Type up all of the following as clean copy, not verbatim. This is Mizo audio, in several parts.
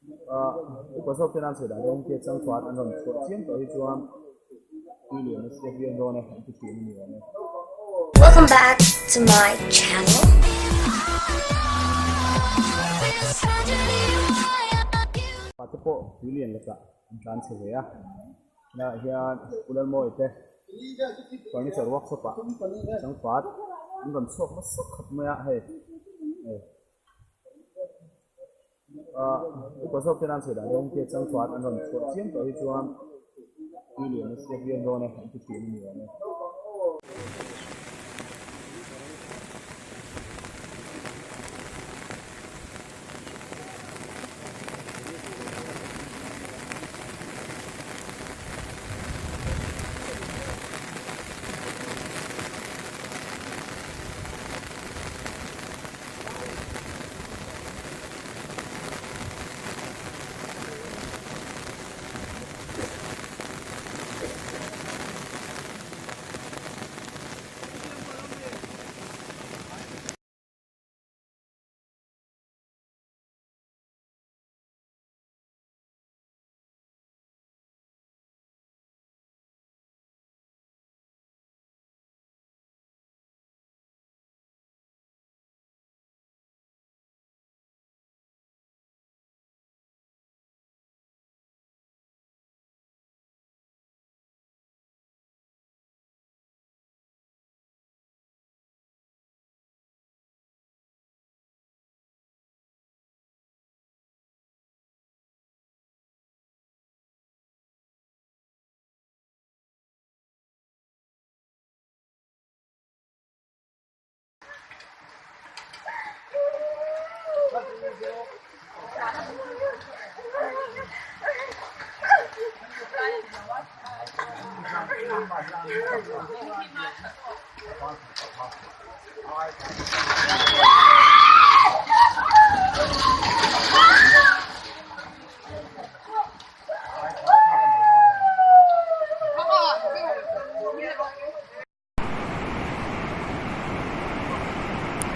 Ahh upa zawk ten an sawi dan dawn te changpat an rawn chhuah chiam tawh hi chuan tui lian nasa viau dawn e an ti thin a ni awm e. Welcome back to my channel. Pate pawh tui lian lakah an tlan chhe ve a, helaiah hian Pu Lalmawia te furniture workshop ah changpat an rawn chhuak nasa khawp mai a hei. Ahh upa zawk ten an sawi dan dawn te changpat an rawn chhuah chiam tawh hi chuan tui lian nasa viau dawn e an ti thin a ni awm e.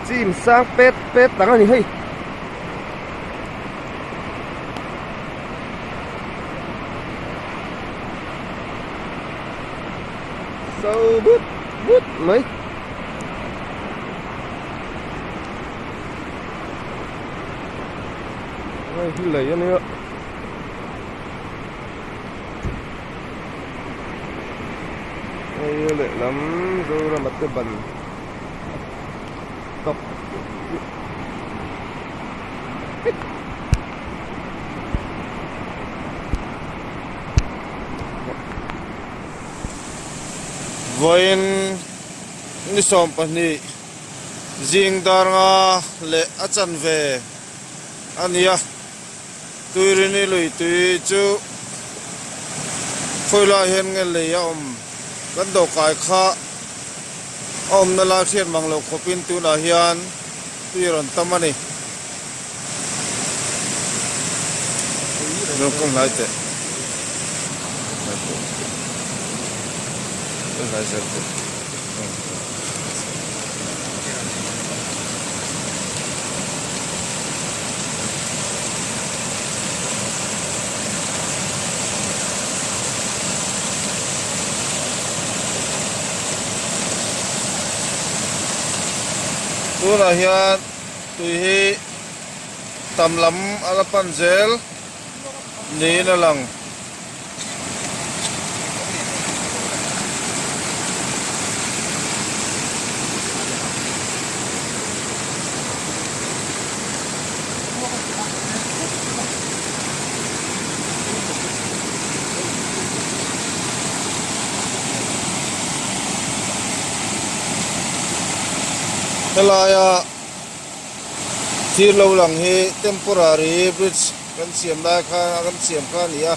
Chim sang pet pet tak a ni hei. So but but mai. Hei hi lei a nia. Hei lehlam Zorama te ban tawp Vawiin ni 12 zing dar nga leh a chanve a ni a. Tuirini lui tui chu khawi lai hian nge lei a awm kan dawhkai kha a awmna lai hriat mang loh khawpin tunah hian tui a rawn tam a ni. Rawn kawng hlai teh. Kawng hlai zel teh. Tunah hian tui hi tam lam a la pan zel niin a lang. Helaia thir lo lang hi temporary bridge kan siam lai khan a kan siam kha a ni a.